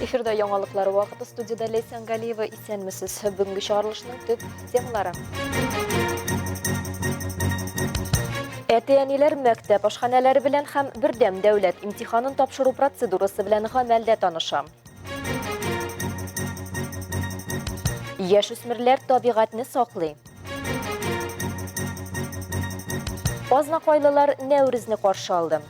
Эфирда яңалыклар вакыты студиядә Ләйсән Галиева исәнмесез. Бүгенге чыгарылышның төп темалары. Әти-әниләр мәктәп ашханәләре белән һәм бердәм дәүләт имтиханын тапшыру процедурасы белән гамәлдә таныша. Яшүсмерләр табигатьне саклый. Азнакайлылар Нәүрүзне каршы алды.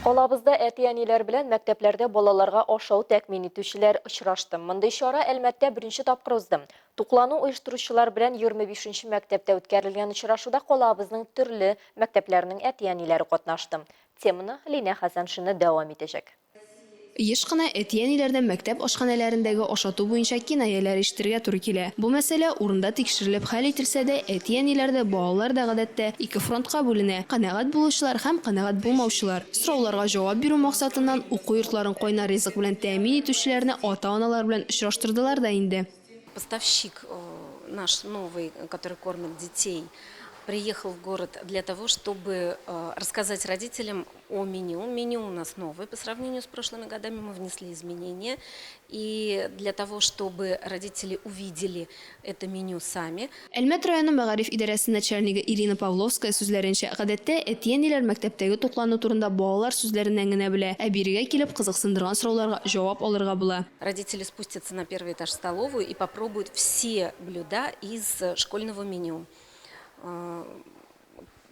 Калабызда әти-әниләр белән мәктәпләрдә балаларга ашау тәэмин итүчеләр очрашты. Мондый чара Әлмәттә беренче тапкыр узды. Туклану оештыручылар белән 25 нче мәктәптә үткәрелгән очрашуда калабызның төрле мәктәпләренең әти-әниләре катнашты. Теманы Линә Хәсәншина дәвам итәчәк. Еш кына әти-әниләрдән мәктәп ашханәләрендәге ашату буенча кинаяләр ишетергә туры килә. Бу мәсьәлә урында тикшерелеп хәл ителсә дә, әти-әниләр дә, балалар да гадәттә ике фронтка бүленә, канәгать булучылар һәм канәгать булмаучылар. Сорауларга җавап бирү максатыннан уку йортларын кайнар ризык белән тәэмин итүчеләрне ата-аналар белән очраштырдылар да инде. Поставщик наш новый, который кормит детей, приехал в город для того, чтобы рассказать родителям о меню. Меню у нас новое по сравнению с прошлыми годами, мы внесли изменения. И для того, чтобы родители увидели это меню сами. Әлмәт районы мәгариф идарәсе начальнигы Ирина Павловская сүзләренчә, гадәттә, әти-әниләр мәктәптәге туклану турында балалар сүзләреннән генә белә, ә бирегә килеп кызыксындырган сорауларга җавап алырга була. Родители спустятся на первый этаж в столовую и попробуют все блюда из школьного меню.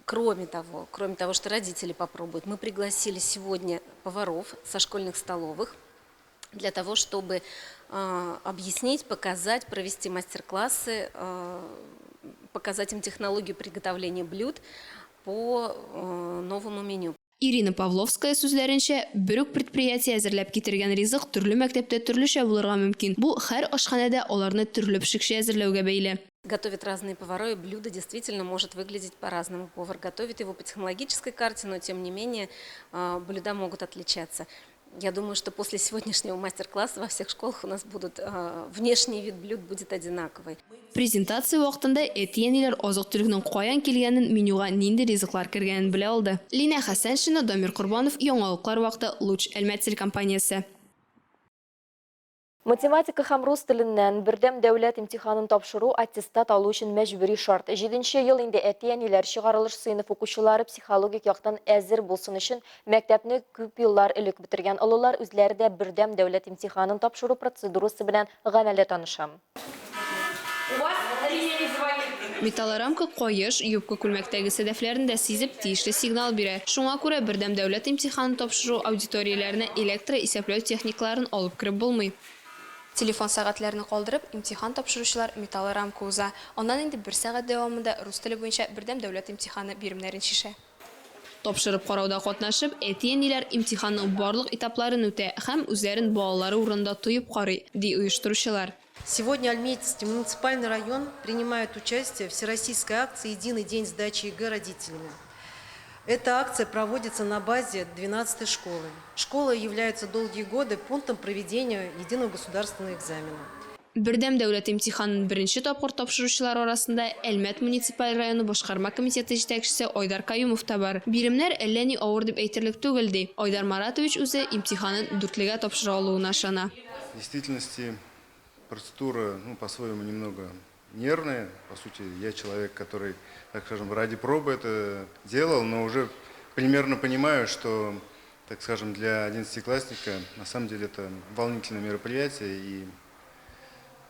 Кроме того, кроме того, что родители попробуют, мы пригласили сегодня поваров со школьных столовых для того, чтобы объяснить, показать, провести мастер-классы, показать им технологию приготовления блюд по новому меню. Ирина Павловская сүзләренчә, бер үк предприятие әзерләп китергән ризык төрле мәктәптә төрлечә булырга мөмкин. Бу һәр ашханәдә аларны төрле пешекче әзерләүгә бәйле. Готовят разные повара, и блюдо действительно может выглядеть по-разному. Повар готовит его по технологической карте, но тем не менее блюда могут отличаться. Я думаю, что после сегодняшнего мастер-класса во всех школах у нас будут внешний вид блюд будет одинаковый. Презентация вакытында әти-әниләр азык-төлекнең каян килгәнен, менюга нинди ризыклар кергәнен белә алды. Линә Хәсәншина, Дамир Корбанов, Яңалыклар вакыты, Луч Әлмәт телекомпаниясе. Математика һәм рус теленнән бердәм дәүләт имтиханын тапшыру аттестат алу өчен мәҗбүри шарт. Җиденче ел инде әти-әниләр чыгарылыш сыйныф укучылары психологик яктан әзер булсын өчен мәктәпне күп еллар элек бетергән олылар үзләре дә бердәм дәүләт имтиханын тапшыру процедурасы белән гамәлдә таныша. Металлорамка каеш, юбка күлмәктәге сәдәфләрен дә сизеп, тиешле сигнал бирә. Шуңа күрә бердәм дәүләт имтиханын тапшыру аудиторияләренә электроисәпләү техникаларын алып кереп булмый. Телефон сәгатьләрне калдырып, имтихан тапшыручылар металлорамка уза. Аннан инде бер сәгать дәвамында рус теле буенча бердәм дәүләт имтиханы биремнәрен чишә. Тапшырып карауда катнашып, әти-әниләр имтиханның барлык этапларын үтә һәм үзләрен балалары урынында тоеп карый, ди оештыручылар. Сегодня Альметьевский муниципальный район принимает участие в всероссийской акции «Единый день сдачи ЕГЭ родителями». Эта акция проводится на базе 12-й школы. Школа является долгие годы пунктом проведения единого государственного экзамена. Бердәм дәүләт имтиханын беренче тапкыр тапшыручылар арасында Әлмәт муниципаль районы башкарма комитеты җитәкчесе Айдар Каюмов та бар. Биремнәр әллә ни авыр дип әйтерлек түгел, ди. Айдар Маратович үзе имтиханын дүртлегә тапшыра алуына ышана. В действительности процедура, ну, по-своему немного нервная. По сути, я человек, который, так скажем, ради пробы это делал, но уже примерно понимаю, что, так скажем, для одиннадцатиклассника на самом деле это волнительное мероприятие и,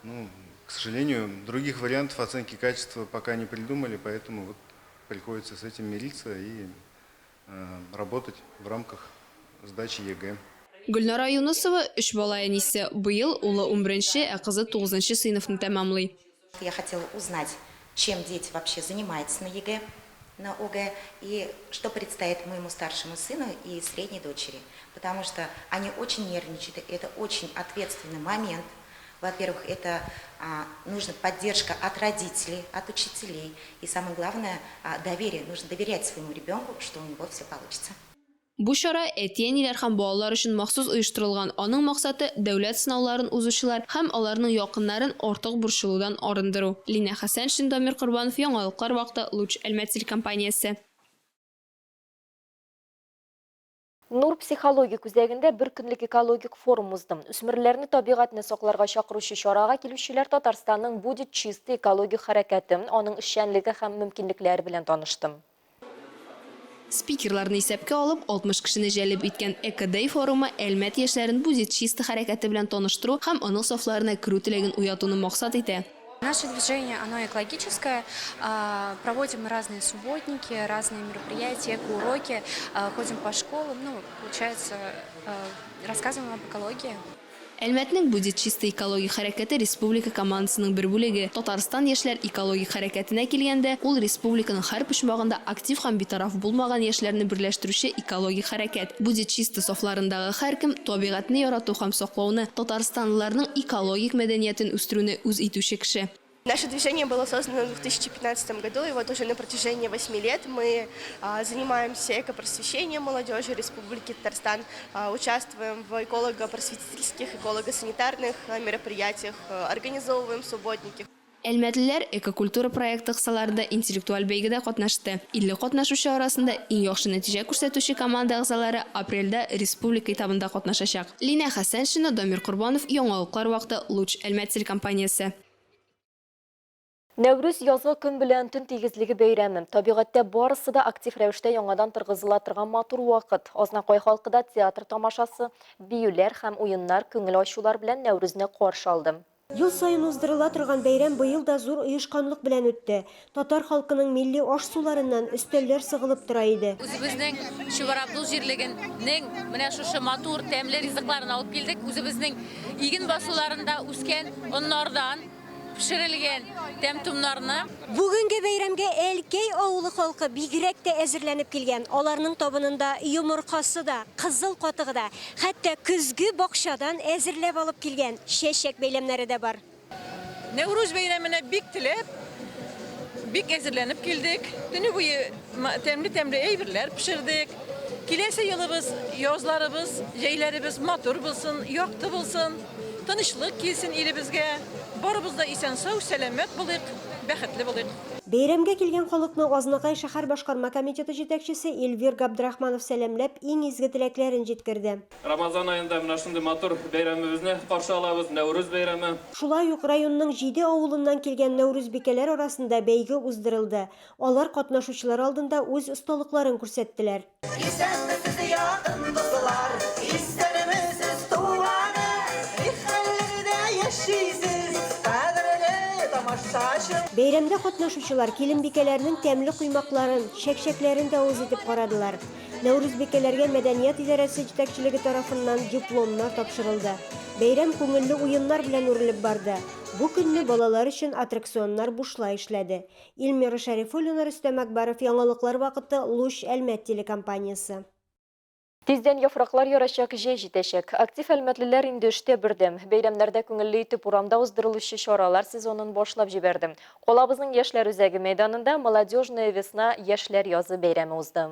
ну, к сожалению, других вариантов оценки качества пока не придумали, поэтому вот приходится с этим мириться и э, работать в рамках сдачи ЕГЭ. Гөлнара Юнысова, өч бала әнисе. Быел улы унберенче, ә кызы тугызынчы сыйныфны тәмамлый. Я хотела узнать, чем дети вообще занимаются на ЕГЭ, на ОГЭ, и что предстоит моему старшему сыну и средней дочери. Потому что они очень нервничают, и это очень ответственный момент. Во-первых, это а, нужна поддержка от родителей, от учителей. И самое главное, а, доверие. Нужно доверять своему ребенку, что у него все получится. Бу чара әти-әниләр һәм балалар өчен махсус оештырылган, аның максаты, дәүләт сынауларын узучылар һәм аларның якыннарын артык борчылудан арындыру. Линә Хәсәншин, Дамир Корбанов, Яңалыклар вакыты, Луч, Әлмәт телекомпаниясе. Нур психологик үзәгендә бер көнлек экологик форум узды. Үсмерләрне табигатьне сакларга чакыручы чарага килүчеләр Татарстанның Будет чисто экологик хәрәкәте, аның эшчәнлеге һәм мөмкинлекләре белән танышты. Спикерларны исәпкә алып, 60 кешене җәлеп иткән Эко-Дэй форумы Әлмәт яшьләрен Будет чисто хәрәкәте белән таныштыру һәм аның сафларына керү теләген уятуны максат итә. Наше движение, оно экологическое. Проводим мы разные субботники, разные мероприятия, экоуроки, ходим по школам, ну, получается, рассказываем об экологии. Әлмәтнең Будет чисто экологик хәрәкәте республика командасының бер бүлеге. Татарстан яшьләр экологик хәрәкәтенә килгәндә, ул республиканың һәр почмагында актив һәм битараф булмаган яшьләрне берләштерүче экологик хәрәкәт. Будет чисто сафларындагы һәркем табигатьне ярату һәм саклауны, татарстанлыларның экологик мәдәниятен үстерүне үз итүче кеше. Наше движение было создано в 2015 году, и вот уже на протяжении 8 лет мы занимаемся экопросвещением молодежи Республики Татарстан, участвуем в эколого-просветительских, эколого-санитарных мероприятиях, организовываем субботники. Әлмәтлеләр Экокультура проекты кысаларында интеллектуаль бәйгедә катнашты. 50 катнашучы арасында иң яхшы нәтиҗә күрсәтүче команда әгъзалары апрельдә республика этабында катнашачак. Линә Хәсәншина, Дамир Корбанов, Яңалыклар вакыты, Луч, Әлмәт телекомпаниясе. Нәүрүз, язгы көн белән төн тигезлеге бәйрәме. Табигатьтә барысы да актив рәвештә яңадан торгызыла торган матур вакыт. Азнакай халкы да театр тамашасы, биюләр һәм уеннар, күңел ачулар белән Нәүрүзне каршы алды. Ел саен уздырыла торган бәйрәм быел да зур оешканлык белән үтте. Татар халкының милли аш-суларыннан өстәлләр сыгылып тора иде. Үзебезнең Чубар-Абдул җирлегенең менә шушы матур, тәмле ризыкларын алып килдек. Үзебезнең иген басуларында үскән оннардан пешерелгән тәм-томнарны. Бүгенге бәйрәмгә Әлкәй авылы халкы бигрәк тә әзерләнеп килгән. Аларның табынында йомыркасы да, кызыл катыгы да, хәтта көзге бакчадан әзерләп алып килгән чәчәк бәйләмнәре дә бар. Нәүрүз бәйрәменә бик теләп, бик әзерләнеп килдек. Төне буе тәмле-тәмле әйберләр пешердек. Киләсе елыбыз, язларыбыз, җәйләребез матур булсын, якты булсын, тынычлык килсен илебезгә. Барыбыз да исән-сау, сәламәт булыйк, бәхетле булыйк. Бәйрәмгә килгән халыкны Азнакай шәһәр башкарма комитеты җитәкчесе Эльвир Габдрахманов сәламләп, иң изге теләкләрен җиткерде. Рамазан аенда менә шундый матур бәйрәмебезне каршы алабыз, Нәүрүз бәйрәме. Шулай ук районның җиде авылыннан килгән нәүрүзбикәләр арасында бәйге уздырылды. Алар катнашучылар алдында үз осталыкларын күрсәттеләр. Исәнмесез, якын дуслар, Исәнмесез, туганым, Ни хәлләрдә яшисез, кадерле тамашачым. Бәйрәмдә катнашучылар киленбикәләрнең тәмле коймакларын, чәкчәкләрен дә авыз итеп карадылар. Нәүрүзбикәләргә мәдәният идарәсе җитәкчелеге тарафыннан дипломнар тапшырылды. Бәйрәм күңелле уеннар белән үрелеп барды. Бу көнне балалар өчен аттракционнар бушлай эшләде. Эльмира Шәрифуллина, Рөстәм Әкбәров, Яңалыклар вакыты, Луч, Әлмәт телекомпаниясе. Тиздән яфраклар ярачак, җәй җитәчәк. Актив әлмәтлеләр инде эштә бердәм. Бәйрәмнәрдә күңелле итеп урамда уздырылучы чаралар сезонын башлап җибәрде. Калабызның Яшьләр үзәге мәйданында Молодежная весна яшьләр язы бәйрәме узды.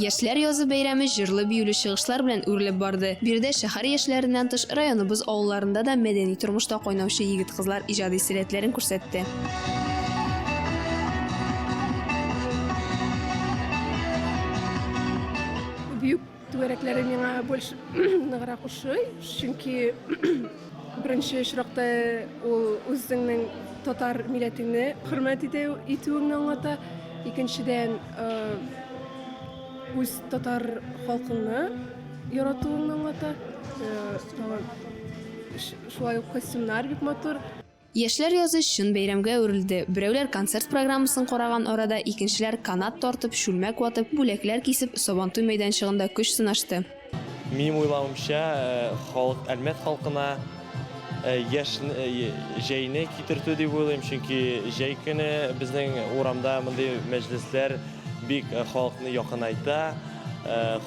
Яшьләр язы бәйрәме җырлы-биюле чыгышлар белән үрелеп барды. Биредә шәһәр яшьләреннән тыш, районыбыз авылларында да мәдәни тормышта кайнаучы егет-кызлар иҗади сәләтләрен күрсәтте. Бию түгәрәкләре миңа больше ныграк ошый, чөнки беренче очракта ул үзеңнең татар милләтеңне хөрмәт итүеңне аңлата, икенчедән үз татар халкыңны яратуыңны аңлата. Шулай ук костюмнар бик матур. Яшьләр язы чын бәйрәмгә әверелде. Берәүләр концерт программасын караган арада, икенчеләр канат тартып, чүлмәк ватып, бүләкләр кисеп, Сабантуй мәйданчыгында көч сынашты. Минем уйлавымча, халык, Әлмәт халкына яшь җәйне китертү дип уйлыйм, чөнки җәй көне безнең урамда мондый мәҗлесләр бик халыкны якынайта,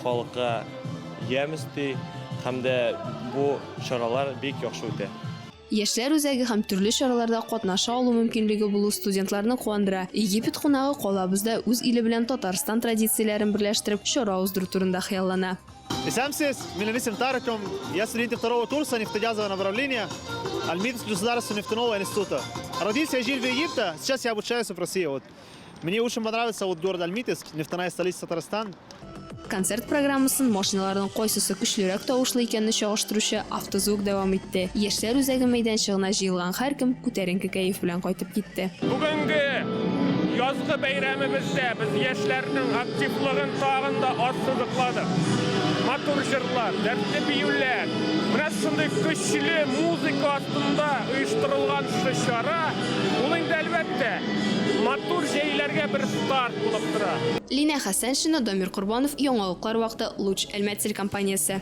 халыкка ямь өсти һәм дә бу чаралар бик яхшы үтә. Яшьләр үзәге һәм төрле чараларда катнаша алу мөмкинлеге булу студентларны куандыра. Египет кунагы калабызда үз иле белән Татарстан традицияләрен берләштереп, чара уздыру турында хыяллана. Исәнмесез, минем исем Тариком, я студент второго курса нефтегазового направления Альметьевского государственного нефтяного института. Родился я жил в Египте, сейчас я обучаюсь в России. Вот. Мне очень понравился вот город Альметьевск, нефтяная столица Татарстан. Концерт программасын машиналарның кайсысы көчлерәк тавышлы икәнне чагыштыручы автозвук дәвам итте. Яшьләр үзәге мәйданчыгына җыелган һәркем күтәренке кәеф белән кайтып китте. Бүгенге язгы бәйрәмебездә без яшьләрнең активлыгын тагын да ассызыкладык. Матур җырлар, дәртле биюләр, менә шундый көчле музыка астында оештырылган шушы чара, ул инде, әлбәттә, матур җәйләргә бер старт булып тора. Линә Хәсәншина, Дамир Корбанов, Яңалыклар вакыты, Луч, Әлмәт телекомпаниясе.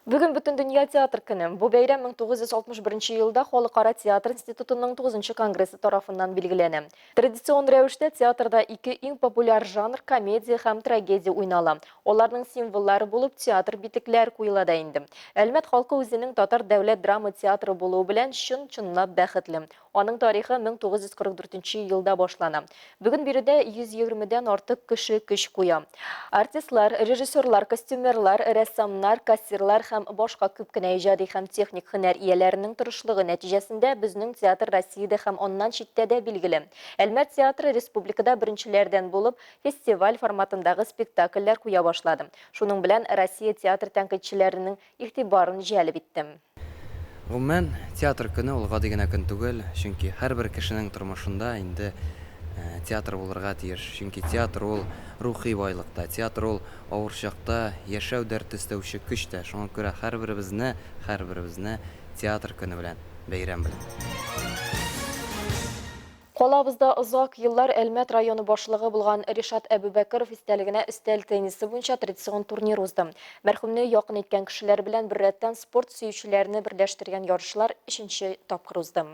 Бүген Бөтендөнья театр көне. Бу бәйрәм 1961 елда Халыкара театр институтының 9 конгрессы тарафыннан билгеләнә. Традицион рәвештә театрда ике иң популяр жанр комедия һәм трагедия уйнала. Аларның символлары булып театр битлекләр куела да инде. Әлмәт халкы үзенең татар дәүләт драма театры булуы белән чын-чынлап бәхетле. Аның тарихы 1944 нче елда башлана. Бүген биредә 120 дән артык кеше көч куя. Артистлар, режиссерлар, костюмерлар, рәссамнар, кассирлар һәм башка күп кенә иҗади һәм техник һөнәр ияләренең тырышлыгы нәтиҗәсендә безнең театр Россиядә һәм аннан читтә дә билгеле. Әлмәт театры республикада беренчеләрдән булып фестиваль форматындагы спектакльләр куя башлады. Шуның белән Россия театр тәнкыйтьчеләренең игътибарын җәлеп итте. Гомумән, театр көне ул гади генә көн түгел, чөнки һәрбер кешенең тормышында инде театр булырга тиеш. Чөнки театр ул рухи байлык та, театр ул авыр чакта яшәү дәрте өстәүче көч тә. Шуңа күрә һәрберебезне, һәрберебезне театр көне белән, бәйрәм белән. Калабызда озак еллар Әлмәт районы башлыгы булган Ришат Әбүбәкеров истәлегенә өстәл теннисы буенча традицион турнир узды. Мәрхүмне якын иткән кешеләр белән беррәттән спорт сөючеләрне берләштергән ярышлар өченче тапкыр узды.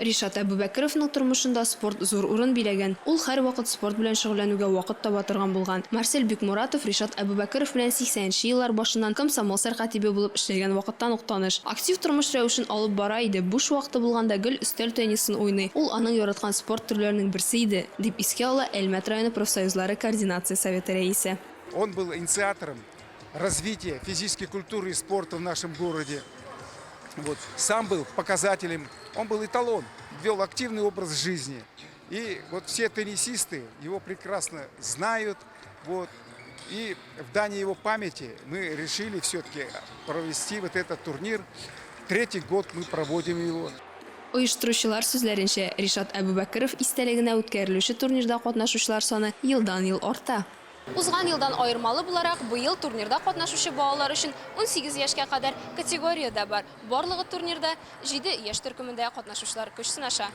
Ришат Әбүбәкеровның тормышында спорт зур урын биләгән. Ул һәрвакыт спорт белән шөгыльләнүгә вакыт таба торган булган. Марсель Бикмуратов Ришат Әбүбәкеров белән 80 нче еллар башыннан комсомол сәркатибе булып эшләгән вакыттан ук таныш. Актив тормыш рәвешен алып бара иде, буш вакыты булганда гел өстәл теннисын уйный, ул аның яраткан спорт төрләренең берсе иде, дип искә ала Әлмәт районы профсоюзлары координация советы рәисе. Он был инициатором развития физической культуры и спорта в нашем городе. Вот. Сам был показателем, он был эталон, вел активный образ жизни. И вот все теннисисты его прекрасно знают. Вот. И в дани его памяти мы решили все-таки провести вот этот турнир. Третий год мы проводим его. Оештыручылар сүзләренчә, Ришат Әбүбәкеров истәлегенә үткәрелүче турнирда катнашучылар саны елдан-ел арта. Узган елдан аермалы буларак, быел турнирда катнашучы балалар өчен 18 яшькә кадәр категория дә бар. Барлыгы турнирда җиде яшь төркемендә катнашучылар көч сынаша.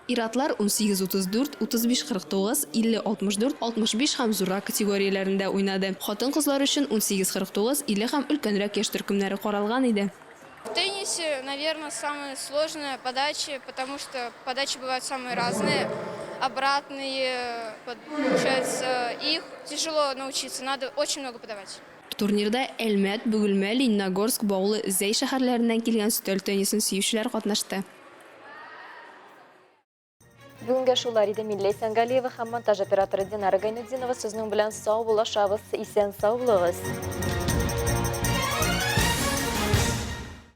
Ир-атлар 18 34, 35 49, 50 64, 65 һәм зуррак категорияләрендә уйнады. Хатын-кызлар өчен 18 49, 50 һәм өлкәнрәк яшь төркемнәре каралган иде. В теннисе, наверно, самое сложное подачи, потому что подачи бывают самые разные, обратные, получается, их тяжело научиться, надо очень много подавать. Турнирда Әлмәт, Бөгелмә, Лениногорск, Баулы, Зәй шәһәрләреннән килгән өстәл теннисын сөючеләр катнашты. Бүгенгә шулар иде. Мин Ләйсән Галиева һәм монтаж операторы Динара Гайнетдинова сезнең белән саубуллашабыз. Исән сау булыгыз.